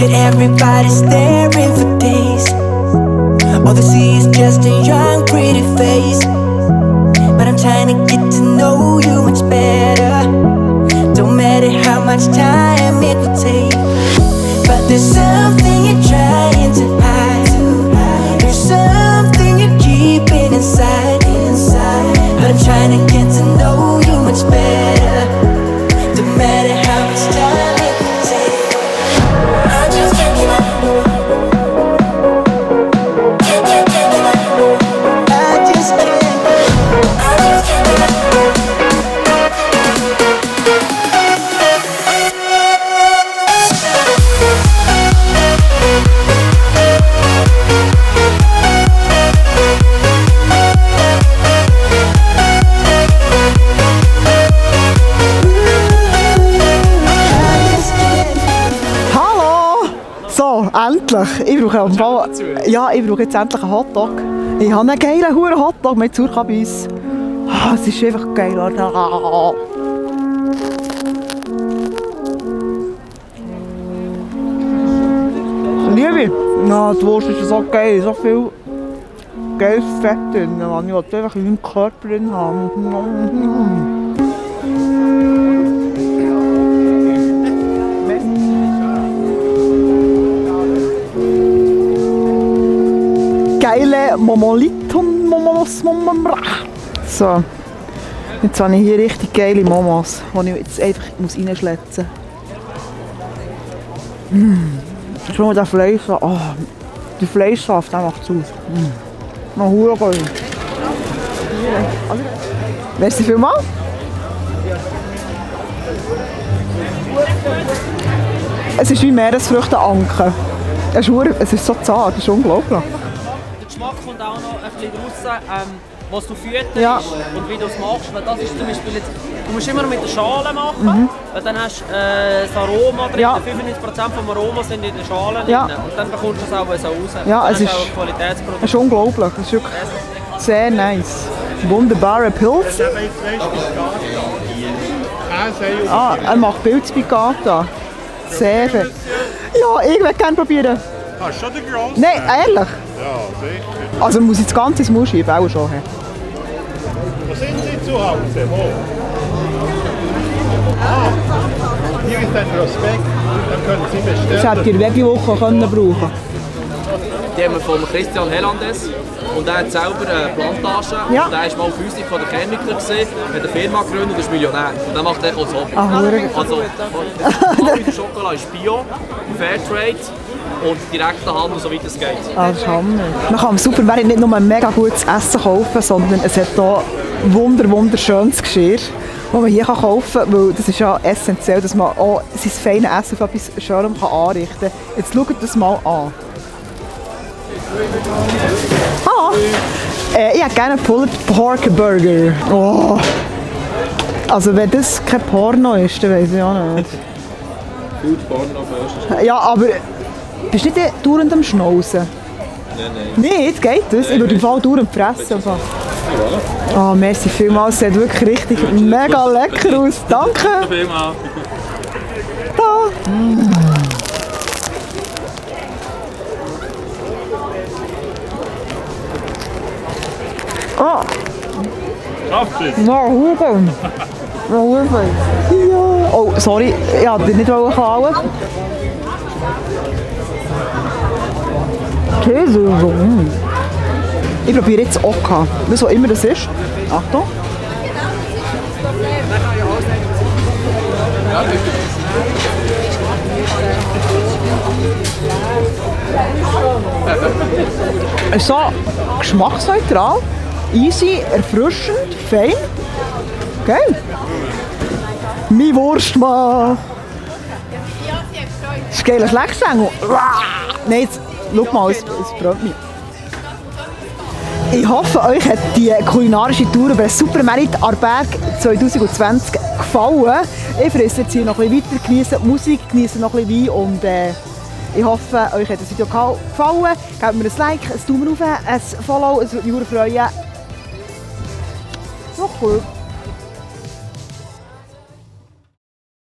Got everybody staring for days. All they see is just a young, pretty face. But I'm trying to get to know you much better. Don't matter how much time it will take. But there's something you're trying to hide. There's something you're keeping inside. But I'm trying to get to know you much better. Don't matter how much time it will take. I just can't give up. Endlich! Ich brauche jetzt endlich einen Hotdog. Ich habe einen geilen Hotdog mit Zurka bei uns. Es ist einfach geil. Liebe, ja, die Wurst ist so geil, so viel geiles Fett drin. Ich wollte einfach in meinem Körper drin haben. Geile Momoliton Momos. So, jetzt habe ich hier richtig geile Momos, die ich jetzt einfach reinschletzen muss. Schon mal der Fleisch, oh, der Fleischsaft, der macht es aus. Noch hure geil. Merci vielmals. Es ist wie Meeresfrüchte-Anke. Es ist so zart, das ist unglaublich. Geschmack kommt auch noch ein bisschen raus, was du fütterst und wie du es machst. Weil das ist zum Beispiel jetzt, du musst immer mit der Schale machen, weil dann hast du das Aroma drin, 95% vom Aroma sind in der Schale drin und dann bekommst du es auch so raus. Ja, es ist auch ein Qualitätsprodukt. Es ist unglaublich, es ist wirklich sehr nice. Wunderbare Pilz. Er macht Pilzpicata. Sehr schön. Ja, ich würde gerne probieren. Hast du schon den grossen? Nein, ehrlich? Ja, sicher. Also muss ich das ganze Maul schieben, auch schon. Wo sind Sie zu Hause? Wo? Hier ist ein Prospekt, dann können Sie bestellen. Ich hätte die Webiwoche brauchen können. Die haben wir von Christian Hellandes. Und er hat selber eine Plantage. Ja. Und er war mal Physik von der Chemiker, hat eine Firma gegründet und ist Millionär. Und er macht auch so. Also, die Schokolade ist Bio, Fairtrade und direkter Handel, so weit es geht. Das ist Hammer. Man kann im Supermarkt nicht nur mega gutes Essen kaufen, sondern es hat hier wunderschönes Geschirr, das man hier kaufen kann, weil das ist ja essentiell, dass man auch sein feines Essen auf etwas Schönem anrichten kann. Jetzt schaut das mal an. Ich hätte gerne einen Pulled Pork Burger. Oh. Also wenn das kein Porno ist, dann weiss ich auch nicht. Food Porno first. Ja, aber bist du nicht dauernd am Schnauzen? Nein. Nicht? Geht das? Ich würde im Fall dauernd fressen. Oh, merci vielmals. Es sieht wirklich richtig mega lecker aus. Danke. Vielmals. Da. Oh. Schafft es? Na, Hugo. Na, Hugo. Ja. Oh, sorry. Ich wollte dich nicht klauen. Käse. Ich probiere jetzt Oka. Was auch immer das ist. Achtung. Es ist so geschmacksneutral, easy, erfrischend, fein. Geil. Mein Wurstmann. Das ist geil, ein Schleckstängel. Nein, jetzt, schau mal, es brennt mich. Ich hoffe, euch hat die kulinarische Tour über den Supermerit Aarberg 2020 gefallen. Ich fresse jetzt hier noch ein bisschen weiter, genieße die Musik, genieße noch ein bisschen Wein und ich hoffe, euch hat das Video gefallen. Gebt mir ein Like, ein Daumen hoch, ein Follow, es würde mich sehr freuen. Noch gut.